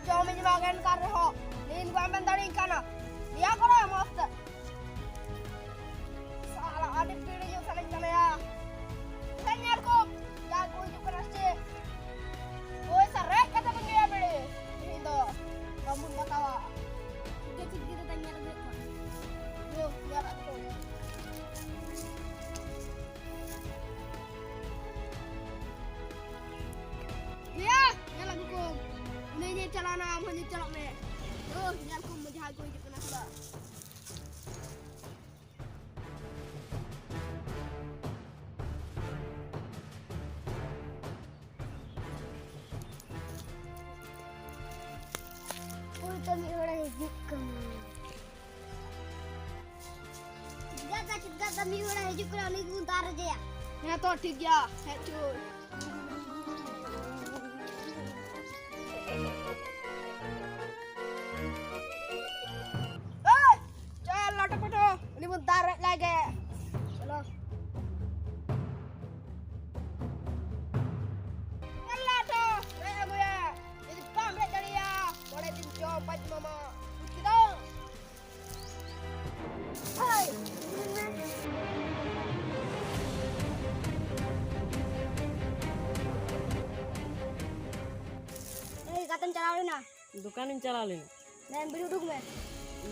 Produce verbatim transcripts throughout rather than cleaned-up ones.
ᱡᱚᱢᱤᱧ ᱮᱢᱟᱢ ᱠᱟᱱ ᱨᱮᱦᱚᱸ, ᱱᱤᱛ ᱵᱟᱢ ᱢᱮᱱ ᱫᱟᱲᱮᱭᱟᱹᱧ ᱠᱟᱱᱟ᱾ ᱫᱮᱭᱟ ᱠᱚᱨᱮ ᱢᱚᱡᱽ ᱛᱮ᱾ ᱥᱟᱞᱟ, ᱟᱹᱰᱤ ᱵᱤᱲᱤ ᱧᱩ ᱥᱟᱱᱟᱧ ᱠᱟᱱᱟ ᱭᱟ᱾ ᱫᱮᱞᱟ ᱧᱮᱞ ᱠᱚᱢ, ᱡᱟ ᱠᱚ ᱦᱤᱡᱩᱜ ᱠᱟᱱᱟ ᱥᱮ ᱪᱮᱫ? ᱯᱚᱭᱥᱟ ᱨᱮᱡ ᱠᱟᱛᱮ ᱵᱚᱱ ᱧᱩᱭᱟ ᱵᱤᱲᱤ᱾ ᱛᱮᱦᱮᱧ ᱫᱚ ᱵᱟᱵᱚᱱ ᱵᱟᱛᱟᱣᱟ᱾ ᱴᱷᱤᱠ ᱜᱮ, ᱴᱷᱤᱠ ᱜᱮ, ᱫᱟᱫᱟ, ᱧᱮᱞ ᱟᱹᱜᱩᱭᱮᱫ ᱠᱚᱣᱟ᱾ ᱧᱩ, ᱧᱮᱞ ᱟᱹᱜᱩ ᱠᱚᱢ᱾ ᱭᱟ, ᱧᱮᱞ ᱟᱹᱜᱩ ᱠᱚᱢ᱾ ᱩᱱᱤ ᱧᱮᱞ ᱪᱟᱞᱟᱣ ᱱᱟ, ᱟᱢ ᱦᱚᱸ ᱧᱮᱞ ᱪᱟᱞᱟᱜ ᱢᱮ᱾ ᱳ, ᱧᱮᱞ ᱠᱚᱢ, ᱡᱟᱦᱟᱸᱭ ᱠᱚ ᱦᱤᱡᱩᱜ ᱠᱟᱱᱟ ᱥᱮ ᱵᱟᱝ᱾ ᱳᱭ ᱛᱚ ᱢᱤᱫ ᱦᱚᱲᱮ ᱦᱤᱡᱩᱜ ᱠᱟᱱᱟ᱾ ᱪᱮᱫ ᱜᱟᱫᱟ, ᱪᱮᱫ ᱜᱟᱫᱟ, ᱢᱤᱫ ᱦᱚᱲᱮ ᱦᱤᱡᱩᱜ ᱠᱟᱱᱟ, ᱩᱱᱤ ᱜᱮᱵᱚᱱ ᱫᱟᱞ ᱨᱮᱡᱮᱭᱟ᱾ ᱦᱮᱸ ᱛᱚ, ᱴᱷᱤᱠ ᱜᱮᱭᱟ, ᱦᱮᱡ ᱪᱚ᱾ ᱮᱭ, ᱪᱚᱞ, ᱞᱟᱴᱷᱟ ᱯᱟᱴᱷᱟ, ᱩᱱᱤ ᱵᱚᱱ ᱫᱟᱞ ᱨᱮᱡ ᱞᱟᱭ ᱜᱮ᱾ ᱪᱚᱞᱚ᱾ ᱪᱚᱞ, ᱞᱟᱴᱷᱟ, ᱨᱮᱡ ᱟᱹᱜᱩᱭᱟ᱾ ᱡᱩᱫᱤ ᱵᱟᱢ ᱨᱮᱡ ᱫᱟᱲᱮᱭᱟᱜᱼᱟ, ᱢᱚᱬᱮ ᱫᱤᱱ ᱡᱚᱢ ᱵᱟᱹᱧ ᱮᱢᱟᱢᱟ᱾ ᱵᱩᱡ ᱠᱮᱫᱟᱢ? ᱦᱳᱭ᱾ ᱮᱭ, ᱚᱠᱟᱛᱮᱢ ᱪᱟᱞᱟᱣ ᱞᱮᱱᱟ? ᱫᱚᱠᱟᱱᱤᱧ ᱪᱟᱞᱟᱣ ᱞᱮᱱᱟ᱾ ᱫᱮᱱ, ᱵᱤᱲᱤ ᱩᱰᱩᱠ ᱢᱮ᱾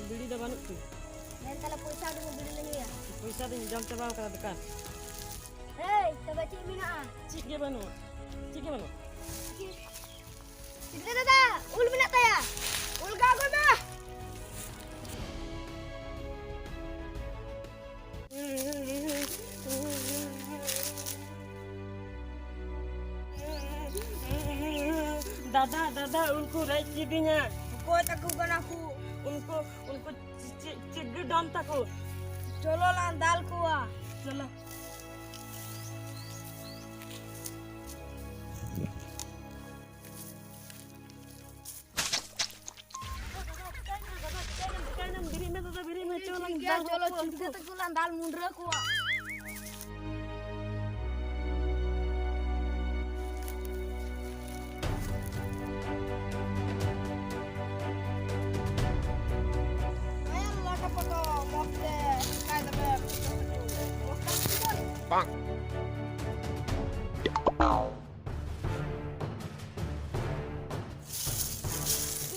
ᱵᱤᱲᱤ ᱫᱚ ᱵᱟᱹᱱᱩᱜ ᱛᱤᱧ᱾ ᱫᱮᱱ, ᱛᱟᱦᱞᱮ ᱯᱚᱭᱥᱟ ᱩᱰᱩᱠ ᱢᱮ, ᱵᱤᱲᱤ ᱞᱮ ᱧᱩᱭᱟ᱾ ᱯᱚᱭᱥᱟ ᱫᱚᱧ ᱡᱚᱢ ᱪᱟᱵᱟ ᱟᱠᱟᱫᱟ ᱫᱚᱠᱟᱱ᱾ ᱮᱭ, ᱛᱚᱵᱮ ᱪᱮᱫ ᱢᱮᱱᱟᱜᱼᱟ? ᱪᱮᱫ ᱜᱮ ᱵᱟᱹᱱᱩᱜᱼᱟ᱾ ᱪᱮᱫ ᱜᱮ ᱵᱟᱹᱱᱩᱜᱼᱟ᱾ ᱜᱤᱫᱽᱨᱟᱹ ᱫᱟᱫᱟ, ᱩᱞ ᱢᱮᱱᱟᱜ ᱛᱟᱭᱟ᱾ ᱩᱞ ᱜᱮ ᱟᱹᱜᱩᱭ ᱢᱮ᱾ ᱫᱟᱫᱟ, ᱫᱟᱫᱟ, ᱩᱞ ᱠᱚ ᱨᱮᱡ ᱠᱤᱫᱤᱧᱟ᱾ ᱚᱠᱚᱭ ᱛᱟᱠᱚ ᱠᱟᱱᱟ ᱠᱚ? ᱩᱱᱠᱩ, ᱩᱱᱠᱩ ᱪᱮ-, ᱪᱮ-, ᱪᱤᱰᱤ ᱰᱚᱱ ᱛᱟᱠᱚ᱾ ᱪᱚᱞᱚ ᱞᱟᱝ ᱫᱟᱞ ᱠᱚᱣᱟ᱾ ᱪᱚᱞᱚ᱾ ᱵᱮᱨᱮᱫ ᱢᱮ ᱫᱟᱫᱟ, ᱵᱮᱨᱮᱫ ᱢᱮ, ᱪᱚ ᱞᱟᱝ ᱴᱷᱤᱠ ᱜᱮᱭᱟ, ᱫᱟᱞ ᱪᱚᱞᱚ, ᱜᱚᱡ ᱠᱚᱣᱟ᱾ ᱪᱷᱩᱴᱠᱟᱹ ᱛᱟᱠᱚ ᱞᱟᱝ ᱫᱟᱞ ᱢᱩᱰᱨᱟᱹ ᱠᱚᱣᱟ᱾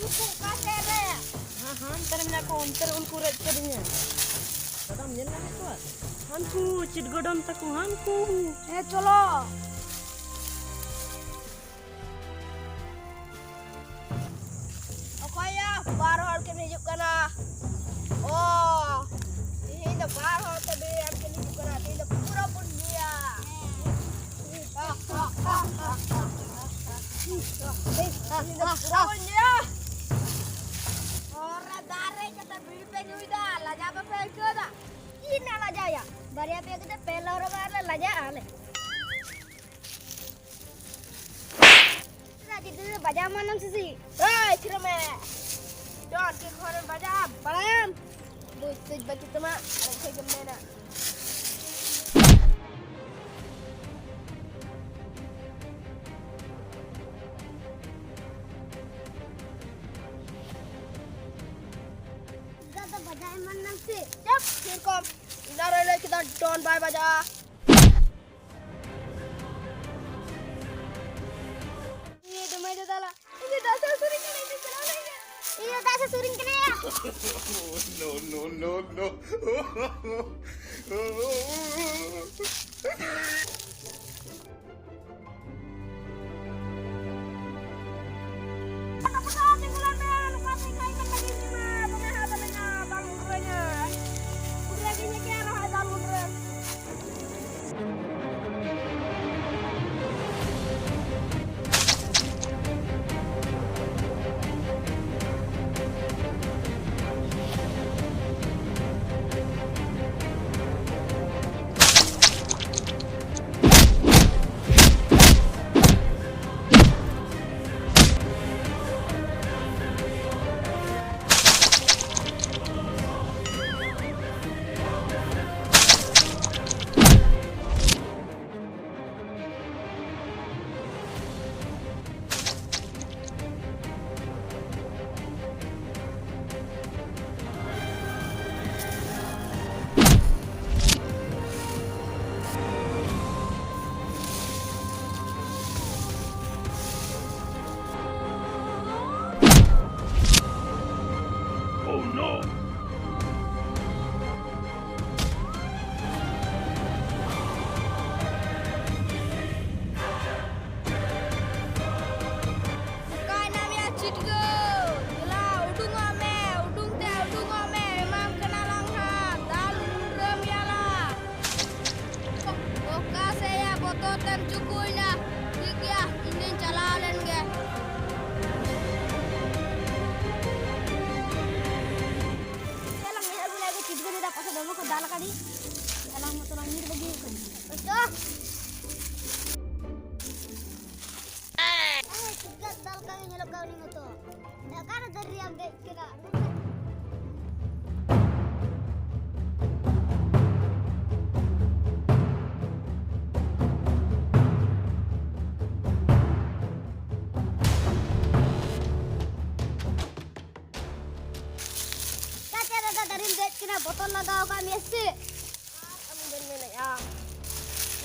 ᱩᱱᱠᱩ ᱚᱠᱟ ᱥᱮᱫ ᱨᱮ? ᱦᱟᱸ, ᱦᱟᱱᱛᱮ ᱨᱮ ᱢᱮᱱᱟᱜ ᱠᱚᱣᱟ, ᱚᱱᱛᱮ ᱨᱮ ᱩᱱᱠᱩ ᱨᱮᱡ ᱠᱟᱹᱫᱤᱧᱟ᱾ ᱫᱟᱫᱟᱢ ᱧᱮᱞ ᱧᱟᱢᱮᱫ ᱠᱚᱣᱟ? ᱦᱟᱱᱠᱩ ᱪᱤᱴᱜᱚᱰᱚᱢ ᱛᱟᱠᱚ, ᱦᱟᱱᱠᱩ᱾ ᱦᱮᱸ, ᱪᱚᱞᱚ᱾ ᱚᱠᱚᱭᱟ? ᱵᱟᱨ ᱦᱚᱲ ᱠᱤᱱ ᱦᱤᱡᱩᱜ ᱠᱟᱱᱟ᱾ ᱚ, ᱛᱮᱦᱮᱧ ᱫᱚ ᱵᱟᱨ ᱦᱚᱲ ᱛᱮ ᱵᱤᱨᱤᱭᱟᱱᱤ ᱠᱤᱱ ᱦᱤᱡᱩᱜ ᱠᱟᱱᱟ᱾ ᱛᱮᱦᱮᱧ ᱫᱚ ᱯᱩᱨᱟᱹ ᱵᱚᱱ ᱧᱩᱭᱟ᱾ ᱛᱮᱦᱮᱧ ᱫᱚ ᱯᱩᱨᱟᱹ ᱵᱚᱱ ᱧᱩᱭᱟ᱾ ᱦᱚᱨ ᱨᱮ ᱫᱟᱜ ᱨᱮ ᱠᱟᱛᱮ ᱵᱤᱲᱤ ᱯᱮ ᱧᱩᱭᱫᱟ, ᱞᱟᱡᱟᱣ ᱵᱟᱯᱮ ᱟᱹᱭᱠᱟᱹᱣᱫᱟ? ᱪᱮᱫ ᱨᱮᱱᱟᱜ ᱞᱟᱡᱟᱣᱭᱟ? ᱵᱟᱨᱭᱟ ᱯᱮᱭᱟ ᱠᱟᱛᱮ ᱯᱮ ᱞᱚᱨᱚᱜᱟ ᱟᱨ ᱞᱮ ᱞᱟᱡᱟᱜᱼᱟ ᱟᱞᱮ᱾ ᱪᱮᱫᱟᱜ ᱡᱩᱫᱤ ᱵᱟᱡᱟᱣ ᱮᱢᱟᱱᱟᱢ ᱥᱮ ᱪᱮᱫ? ᱮᱭ, ᱛᱷᱤᱨᱚᱜ ᱢᱮ᱾ ᱪᱚ, ᱟᱨ ᱪᱮᱫ ᱠᱷᱚᱱᱮᱢ ᱵᱟᱡᱟᱜᱼᱟ, ᱵᱟᱲᱟᱭᱟᱢ? ᱵᱩᱡᱽ ᱥᱩᱡᱽ ᱵᱟᱹᱪᱩᱜ ᱛᱟᱢᱟ, ᱟᱨ ᱪᱮᱫ ᱜᱮᱢ ᱢᱮᱱᱟ? ᱫᱟᱫᱟ, ᱵᱟᱡᱟᱣ ᱮᱢᱟᱱᱟᱢ ᱥᱮ? ᱪᱩᱯ, ᱛᱷᱤᱨ ᱠᱚᱢ᱾ ᱤᱱᱟᱹ ᱨᱮ ᱞᱟᱹᱭ ᱠᱮᱫᱟ, ᱰᱚᱱ ᱵᱟᱭ ᱵᱟᱡᱟᱜᱼᱟ᱾ ᱤᱭᱟᱹ ᱫᱚ ᱢᱟᱹᱭ ᱫᱚ ᱫᱟᱞᱟ᱾ ᱤᱧ ᱫᱚ ᱫᱟᱜ ᱥᱮᱫ ᱥᱩᱨᱤᱧ ᱠᱟᱱᱟ, ᱤᱧ ᱫᱚ ᱪᱟᱞᱟᱣ ᱞᱮᱱ ᱜᱮ᱾ ᱤᱧ ᱫᱚ ᱫᱟᱜ ᱥᱮᱫ ᱥᱩᱨᱤᱧ ᱠᱟᱱᱟ᱾ No, no, no, no. ᱛᱮᱢ ᱪᱩᱠᱩᱭᱱᱟ᱾ ᱴᱷᱤᱠ ᱜᱮᱭᱟ, ᱤᱧ ᱫᱚᱧ ᱪᱟᱞᱟᱣ ᱞᱮᱱ ᱜᱮ᱾ ᱪᱮᱫ ᱞᱟᱝ ᱧᱮᱞ ᱟᱹᱜᱩ ᱞᱮᱜᱮ, ᱪᱤᱴᱜᱟᱹ ᱫᱟᱫᱟ ᱯᱟᱥᱮ ᱫᱚᱢᱮ ᱠᱚ ᱫᱟᱞ ᱟᱠᱟᱫᱤᱧ᱾ ᱪᱟᱞᱟᱣ ᱢᱚᱛᱚ ᱞᱟᱝ ᱧᱤᱨ ᱵᱟᱹᱜᱤ ᱟᱠᱟᱫ᱾ ᱛᱚ᱾ ᱟᱨ ᱪᱤᱴᱜᱟᱹ ᱫᱟᱞ ᱞᱮᱠᱟ ᱜᱮ ᱧᱮᱞᱚᱜ ᱠᱟᱱᱟ ᱩᱱᱤ ᱢᱚᱛᱚ᱾ ᱚᱠᱟᱨᱮ ᱫᱟᱨᱮ ᱨᱮᱭᱟᱜ ᱫᱮᱡ ᱠᱟᱱᱟ? ᱪᱮᱫ ᱫᱟᱫᱟ ᱫᱟᱨᱮᱢ ᱫᱮᱡ ᱠᱟᱱᱟ? ᱵᱚᱛᱚᱨ ᱞᱟᱜᱟᱣ ᱟᱠᱟᱫ ᱢᱮᱭᱟ ᱥᱮ? ᱟᱢ ᱵᱮᱱ ᱢᱮᱱᱮᱫᱼᱟ?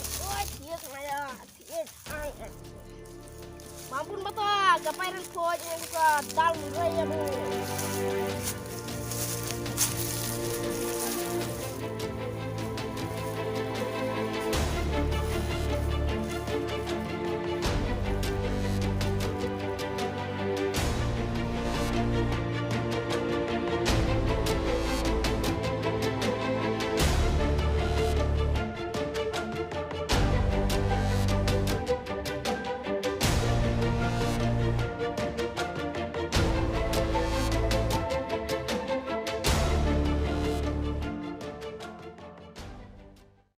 ᱚᱠᱚᱭ ᱛᱤᱭᱟᱹᱜ ᱢᱮᱭᱟ? ᱛᱤᱭᱟᱹᱜ ᱟᱭ᱾ ᱵᱟᱵᱚᱱ ᱵᱟᱛᱟᱣᱟ, ᱜᱟᱯᱟ ᱨᱮᱱ ᱠᱷᱚᱡ ᱱᱚᱝᱠᱟ ᱫᱟᱞ ᱢᱩᱨᱟᱹᱭᱟᱵᱚᱱ᱾